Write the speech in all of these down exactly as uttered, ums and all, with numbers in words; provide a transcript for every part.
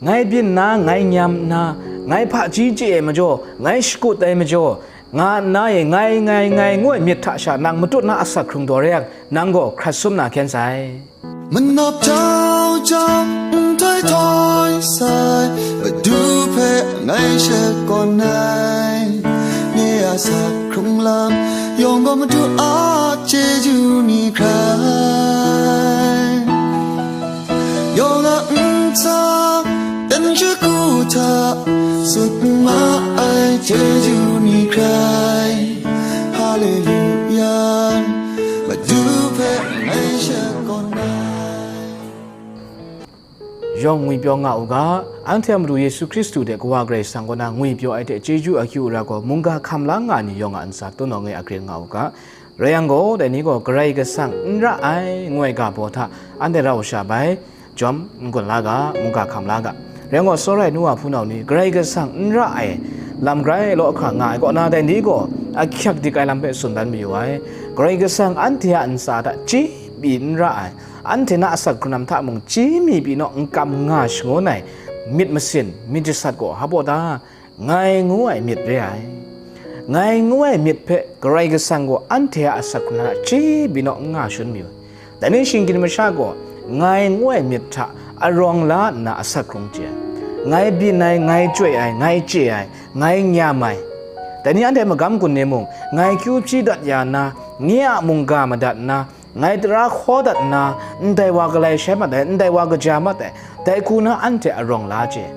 Ngai byin nna, ngai nyam nna, ngai hpaji chye ai majaw, ngai shakut ai majaw, nga nna e, ngai, ngai, ngai, ngu ai myit hta sha nang matut na asak hkrung daw re yang, nang gaw hkrat sum na hkyen sai. Manap jau jau, nhtoi htoi sai, Madu hpe ngai shakawn ai. Nye a asak hkrung lam yawng gaw Madu a chyeju ni hkrai. Yawng a ntsa dan shagu hta tsun ma ai chyeju ni hkrai. Haleluya, Madu hpe ngai shakawn ai. Yawng ngwipyaw nga u ga, anhte a Madu Yesu Hkristu hte Kawa Karai Kasang kaw na ngwipyaw ai hte chyeju akyu ara gaw mungga hkam la nga ai ni yawng a ntsa tun awng e agrin nga u ga. Rai yang gaw, dai ni gaw Karai Kasang n ra ai, ngu ai ga baw hta anhte rau sha bai, jawm n gun la ga, mungga hkam la ga. Rai yang gaw, tsawra ai nu wa hpunau ni, Karai Kasang n ra ai lam grai law hkra nga ai kaw na, dai ni gaw ahkyak dik ai lam hpe tsun dan mayu ai. Karai Kasang anhte a ntsa hta chyi pyi n ra ai, anhte na asak hkrung lam hta mung chyi mi pyi naw n kam nga shangun ai myit masin, myit jasat gaw hpa baw ta? Ngai ngu ai myit re ai. Ngai ngu ai myit hpe Karai Kasang gaw anhte a asak hkrung hta chyi byin naw n nga shangun mayu. Dai ni shinggyim masha gaw ngai ngu ai myit hta arawng la nna asak hkrung chye ai. Ngai byin ai, ngai chyoi ai, ngai chye ai, ngai nyam ai. Dai ni anhte magam gun ni mung, ngai kyu hpyi dat ya nna, nye a mungga madat nna, ngai tara hkaw dat nna, ndai wa galai shai mat ai, ndai wa kaja mat ai, dai hku na anhte arawng la chye.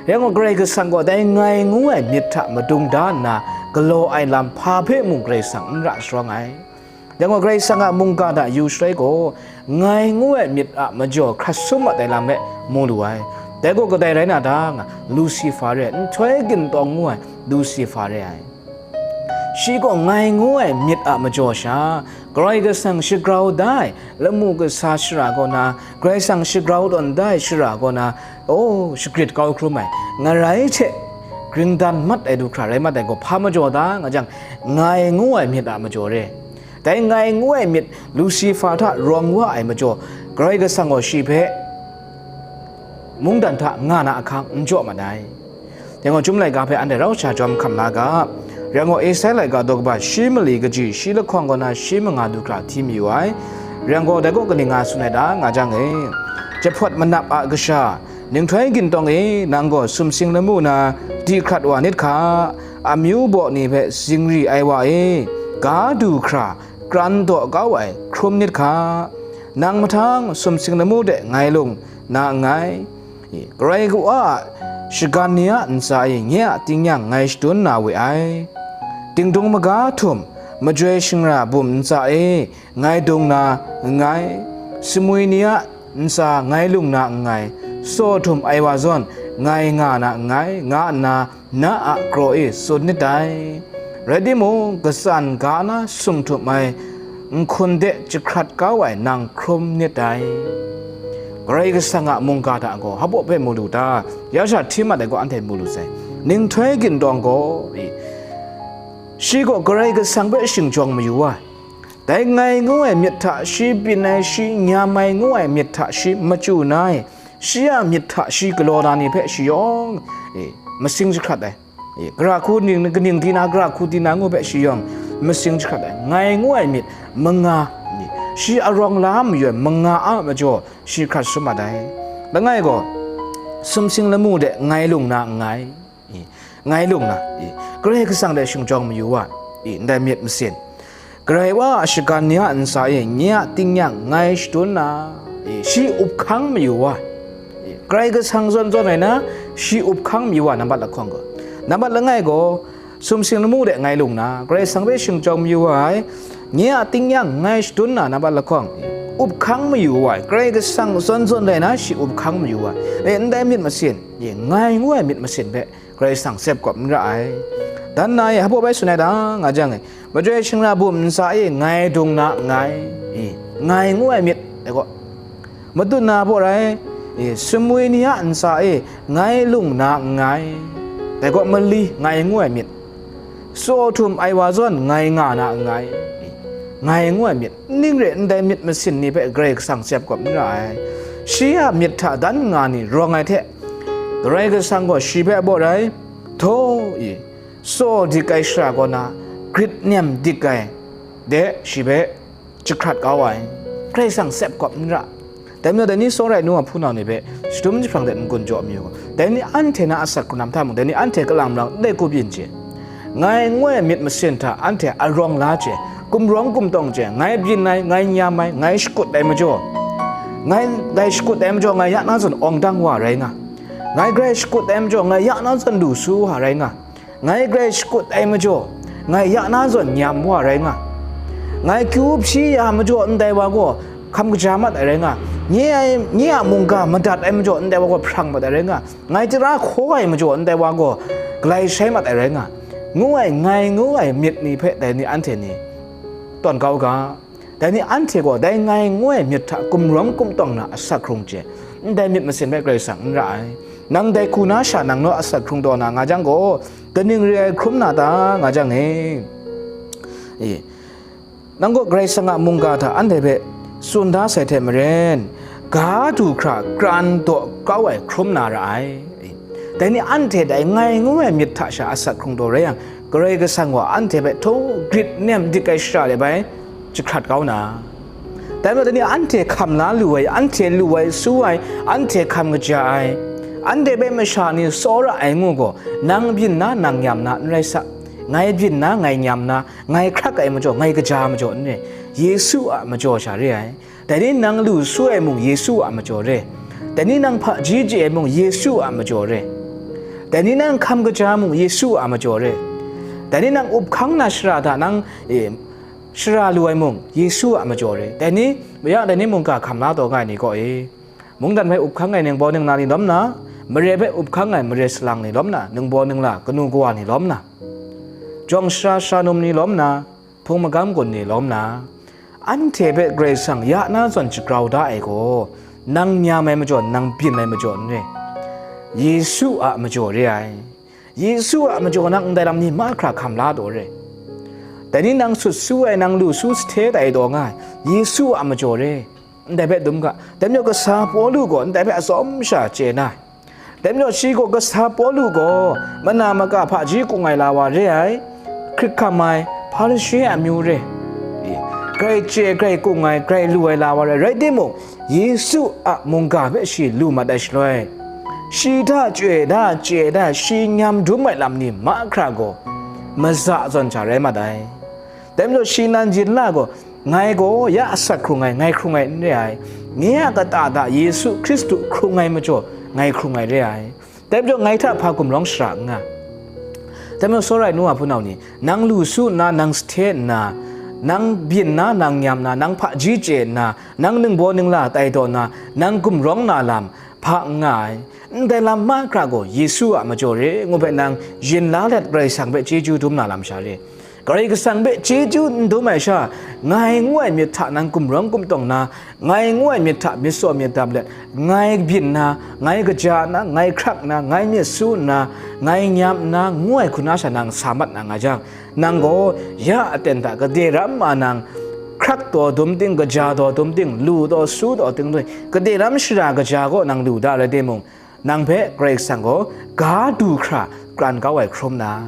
Rai yang gaw, Karai Kasang gaw dai ngai ngu ai myit hta madung da nna, galaw ai lam hpa hpe mung Karai Kasang n ra sharawng ai. Rai yang gaw, Karai Kasang a mungga hta yu shaloi gaw, ngai ngu ai myit a majaw hkrat sum mat ai lam e mu lu ai. Dai gaw kadai rai na ta nga, Lusifa re ai, nhtoi gintawng ngu ai Lusifa re ai. Shi gaw ngai ngu ai myit a majaw sha, Karai Kasang shagrau da ai lamu kasa shara kaw na, Karai Kasang shagrau tawn da ai shara kaw na, o, shagrit kau hkrum ai, ngarai hte gring dan mat ai du hkra rai mat ai gaw hpa majaw ta nga jang, ngai ngu ai myit a majaw re. Dai ngai ngu ai myit Lusifa hta rawng wa ai majaw, Karai Kasang gaw shi hpe mungdan hta nga na ahkang n jaw mat ai. Dai gaw, Chyum laika hpe anhte rau sha jawm hkam la ga. Rai yang gaw, Esai laika daw kaba shi mali kaji shi lahkawng kaw na shi manga du hkra hti mayu ai. Rai yang gaw, dai gaw kaning nga tsun ai ta nga jang e, jahpawt manap a kasha, nhtoi gintawng e, nang gaw sumsing lamu na di hkrat wa nit hka, amyu baw ni hpe zingri ai wa e, ga du hkra kran daw kau ai hkrum nit hka. Nang mahtang sumsing lamu de ngai lung na nngai. Karai Wa a shagan ni a ntsa e nye a tingnyang ngai shadun na we ai. Dingdung maga htum, majoi shingra bum ntsa e ngai dung na nngai. Sumwi ni a ntsa ngai lung na nngai. Saw htum ai wa zawn ngai nga na nngai, nga nna na a kraw e tsun nit dai. Rai timung, katsan ga na sung htum ai nhkun de jahkrat kau ai nang hkrum nit dai. Karai Kasang a mungga hta gaw hpa baw hpe mu lu ta? Ya sha hti mat ai gaw anhte mu lu sai. Nhtoi gintawng gaw, i, shi gaw Karai Kasang hpe shingjawng mayu wa ai. Dai ngai ngu ai myit hta shi byin ai, shi nyam ai ngu ai myit hta shi machyu na ai, shi a myit hta shi galaw na ni hpe shi yawng, e, masing jahkrat ai. E, gara hku ning, kaning di na, gara hku di na ngu hpe shi yawng masing jahkrat ai. Ngai ngu ai myit manga, e, shi arawng la mayu ai manga a majaw shi hkrat sum mat ai. Langai gaw, sumsing lamu de ngai lung na nngai. I, ngai lung na, i, Karai Kasang hte shingjawng mayu wa, i, ndai myit masin. Karai Wa a shagan ni a ntsa e nye a tingnyang ngai shadun na, i, shi up hkang mayu wa, i, Karai Kasang zawn zawn rai na, shi up hkang mayu wa, nambat lahkawng gaw. Nambat langai gaw, sumsing lamu de ngai lung na, Karai Kasang hpe shingjawng mayu wa ai, nye a tingnyang ngai shadun na, nambat lahkawng, i, up hkang mayu wa ai, Karai Kasang zawn zawn rai na, shi up hkang mayu wa ai. E, ndai myit masin, i, ngai ngu ai myit masin hpe, Karai Kasang tsep kawp n ra ai. Dan na e, hpa baw bai tsun ai ta nga jang e, majoi shingra bum ntsa e ngai dung na nngai, i, ngai ngu ai myit, dai gaw, madun na hpaw rai, i, sumwi ni a ntsa e ngai lung na nngai, dai gaw, mali ngai ngu ai myit, saw htum ai wa zawn ngai nga na nngai, i, ngai ngu ai myit, ning re ndai myit masin ni hpe Karai Kasang tsep kawp n ra ai. Shi a myit hta dan nga ni rawng ai hte, Karai Kasang gaw shi hpe baw rai, htaw i, tsaw dik ai shara kaw na, grit nem dik ai de shi hpe jahkrat kau ai, Karai Kasang tsep kawp n ra. Dai majaw, dai ni tsawra ai nu a hpunau ni hpe shadum jahprang de n-gun jaw mi u. Dai ni anhte na asak hkrung lam hta mung, dai ni anhte kalang malang ndai ku byin chye. Ngai ngu ai myit masin hta anhte arawng la chye, gumrawng gumtawng chye, ngai byin ai, ngai nyam ai, ngai shakut ai majaw, ngai, ngai shakut ai majaw, ngai ya na zawn awng dang wa rai nga, ngai grai shakut ai majaw, ngai ya na zawn lu su wa rai nga, ngai grai shakut ai majaw, ngai ya na zawn nyam wa rai nga, ngai kyu hpyi ya majaw, ndai wa gaw hkam kaja mat ai rai nga, nye ai, nye a mungga madat ai majaw, ndai wa gaw hprang mat ai rai nga, ngai tara hkaw ai majaw, ndai wa gaw galai shai mat ai rai nga, ngu ai, ngai ngu ai myit ni hpe dai ni anhte ni tawn kau ga. Dai ni anhte gaw dai ngai ngu ai myit hta gumrawng gumtawng na asak hkrung chye, ndai myit masin hpe Karai Kasang n ra ai. Nang dai hku na sha nang naw asak hkrung taw na nga jang gaw, kaning re ai hkrum na ta, nga jang e? E, nang gaw Karai Kasang a mungga hta anhte hpe tsun da sai hte maren, ga du hkra kran daw kau ai hkrum na ra ai. Dai ni anhte dai ngai ngu ai myit hta sha asak hkrung taw rai yang, Karai Kasang gaw anhte hpe htaw grit nem dik ai shara de bai jahkrat kau na. Dai majaw, dai ni anhte hkam la lu ai, anhte lu ai, su ai, anhte hkam kaja ai, anhte hpe masha ni tsawra ai ngu gaw, nang byin na, nang nyam na n rai sa. Ngai byin na, ngai nyam na, ngai hkrak ai majaw, ngai kaja majaw n re, Yesu a majaw sha re ai. Dai ni nang lu su ai mung Yesu a majaw re. Dai ni nang hpaji chye ai mung Yesu a majaw re. Dai ni nang hkam kaja mung Yesu a majaw re. Dai ni nang up hkang na shara hta nang, e, shara lu ai mung Yesu a majaw re. Dai ni, ya, dai ni mungga hkam la taw nga ai ni kaw e, mungdan hpe up hkang ai ningbaw ningla ni lawm na, mare hpe up hkang ai mare salang ni lawm na, ningbaw ningla kanu kawa ni lawm na, jawng sara sara num ni lawm na, hpung magam gun ni lawm na, anhte hpe Karai Kasang ya na zawn jagrau da ai gaw, nang nyam ai majaw, nang byin ai majaw n re, Yesu a majaw re ai. Yesu a majaw nang ndai lam ni mahkra hkam la taw re. Dai ni nang sut su ai, nang lu su sahthe tai taw nga ai, Yesu a majaw re. Ndai hpe dum ga. Dai majaw kasa Pawlu gaw ndai hpe atsawm sha chye na ai. Dai majaw shi gaw kasa Pawlu gaw mana maka hpaji kung ai la wa re ai, hkrit hkam ai, Hparishe amyu re, grai chye, grai kung ai, grai lu ai la wa re ai. Rai timung, Yesu a mungga hpe shi lu mat ai shaloi, shi hta chye da, chye da, shi nyam dum ai lam ni mahkra gaw maza zawn sha rai mat ai. Dai majaw shi nan yin la gaw, ngai gaw ya asak hkrung ai, ngai hkrung ai n re ai, nye a kata hta Yesu Hkristu hkrung ai majaw, ngai hkrung ai re ai. Dai majaw ngai hta hpa gumrawng shara n nga. Dai majaw tsawra ai nu wa hpunau ni, nang lu su nna, nang sahthe nna, nang byin na, nang nyam na, nang hpaji chye nna, nang ningbaw ningla tai taw nna, nang gumrawng na lam hpa n nga ai. Ndai lam mahkra gaw Yesu a majaw re ngu hpe nang yin la let Karai Kasang hpe chyeju dum na lam sha re. Karai Kasang hpe chyeju n dum ai sha, ngai ngu ai myit hta nang gumrawng gumtawng na, ngai ngu ai myit hta myit tsaw myit dam let, ngai byin na, ngai kaja na, ngai hkrak na, ngai myit su nna, ngai nyam nna, ngu ai hku na sha nang sa mat na nga jang, nang gaw ya aten hta gade ram ma nang, hkrak taw dum ting, kaja taw dum ting, lu taw su taw ting, gade ram shara kaja kaw nang lu da rai timung, nang hpe Karai Kasang gaw ga du hkra kran kau ai hkrum na,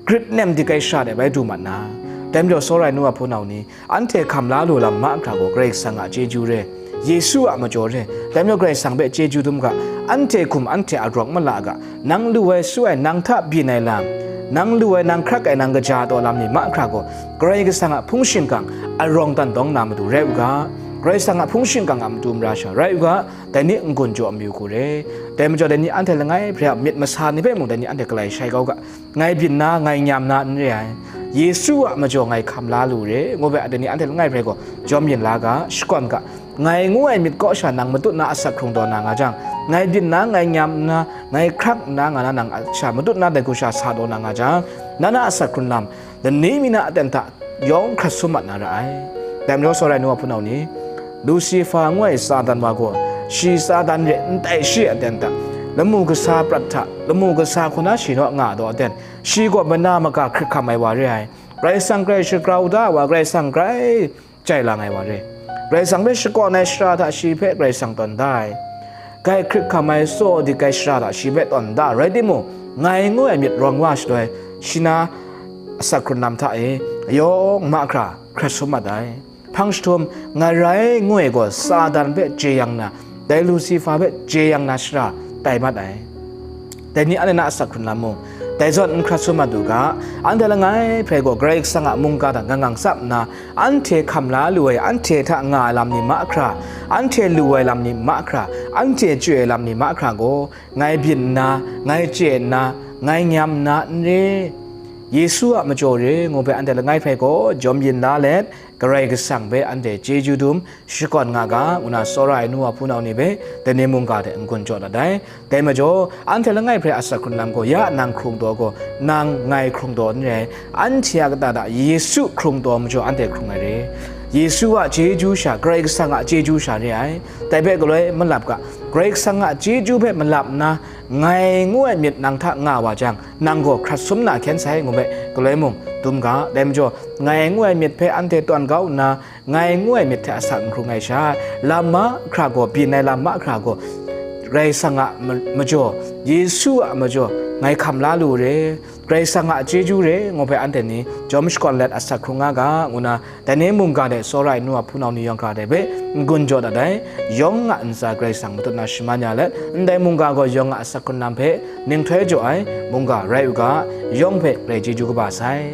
grit nem dik ai shara de bai du mat na. Dai majaw tsawra ai nu wa hpunau ni, anhte hkam la lu lam mahkra gaw Karai Kasang a chyeju re, Yesu a majaw re. Dai majaw Karai Kasang hpe chyeju dum ga, anhte hkum anhte arawk mala ga, nang lu ai su ai, nang hta byin ai lam, nang lu ai, nang hkrak ai, nang kaja taw lam ni mahkra gaw Karai Kasang a hpung shingkang arawng dan dawng na matu rai u ga, Karai Kasang a hpung shingkang a matu mara sha rai u ga, dai ni n-gun jaw amyu hku re. Dai majaw dai ni anhte langai hpre a myit masa ni hpe mung dai ni anhte galai shai kau ga, ngai byin na, ngai nyam na n re ai, Yesu a majaw ngai hkam la lu re, ngu hpe dai ni anhte langai hpre gaw jawm yin la ga, shakawn ga, ngai ngu ai myit kaw sha nang matut na asak hkrung taw na nga jang, ngai byin na, ngai nyam nna, ngai hkrak nna nga na nang a sha matut na dai hku sha sa taw na nga jang, na na asak hkrung lam, lani mi na aten hta yawng hkrat sum mat na ra ai. Dai majaw tsawra ai nu wa hpunau ni, Lusifa ngu ai Satan wa gaw, shi Satan re n tai shi aten hta, lamu kasa prat hta, lamu kasa hku na shi naw nga ai daw aten, shi gaw mana maka hkrit hkam ai wa re ai, Karai Kasang grai shagrau da ai wa, Karai Kasang grai jai lang ai wa re, Karai Kasang hpe shakawn ai shara hta shi hpe Karai Kasang tawn da ai. Grai hkrit hkam ai tsaw dik ai shara hta shi hpe tawn da rai timung, ngai ngu ai myit rawng wa shaloi, shi na asak hkrun lam hta e yawng mahkra hkrat sum mat ai. Hpang jahtum, ngai rai ngu ai gaw Satan hpe jeyang na, dai Lusifa hpe jeyang na shara tai mat ai. Dai ni anhte na asak hkrun lam mung, dai zawn n hkrat sum mat u ga, anhte langai hpe gaw Karai Kasang a mungga hta ngang ngang tsap nna, anhte hkam la lu ai, anhte hta nga ai lam ni mahkra, anhte lu ai lam ni mahkra, anhte chye ai lam ni mahkra gaw, ngai byin nna, ngai chye nna, ngai nyam nna n re, Yesu a majaw re ngu hpe anhte langai hpe gaw jawm yin la let, Karai Kasang hpe anhte chyeju dum shakawn nga ga, ngu na tsawra ai nu wa hpunau ni hpe dai ni mungga hte n-gun jaw dat ai. Dai majaw, anhte langai hpe asak hkrun lam gaw ya nang hkrung taw gaw, nang ngai hkrung taw n re ai. Anhte a kata hta Yesu hkrung taw majaw anhte hkrung ai re. Yesu a chyeju sha, Karai Kasang a chyeju sha re ai. Dai hpe galoi malap ga, Karai Kasang a chyeju hpe malap nna, ngai ngu ai myit nang hta nga wa jang, nang gaw hkrat sum na hkyen sai ngu hpe galoi mung dum ga. Dai majaw, ngai ngu ai myit hpe anhte tawn kau nna, ngai ngu ai myit hte asak n hkrung ai sha, lam mahkra gaw, byin ai lam mahkra gaw, Karai Kasang a ma-, majaw, Yesu a majaw, ngai hkam la lu re, Karai Kasang a chyeju re, ngu hpe anhte ni jawm shakawn let asak hkrung nga ga, ngu na, dai ni mungga hte tsawra ai nu wa hpunau ni yawng hkra hte hpe n-gun jaw dat ai. Yawng a ntsa Karai Kasang matut na shaman ya let, ndai mungga gaw yawng a asak hkrun lam hpe ninghtoi jaw ai mungga rai u ga, yawng hpe Karai chyeju kaba sai.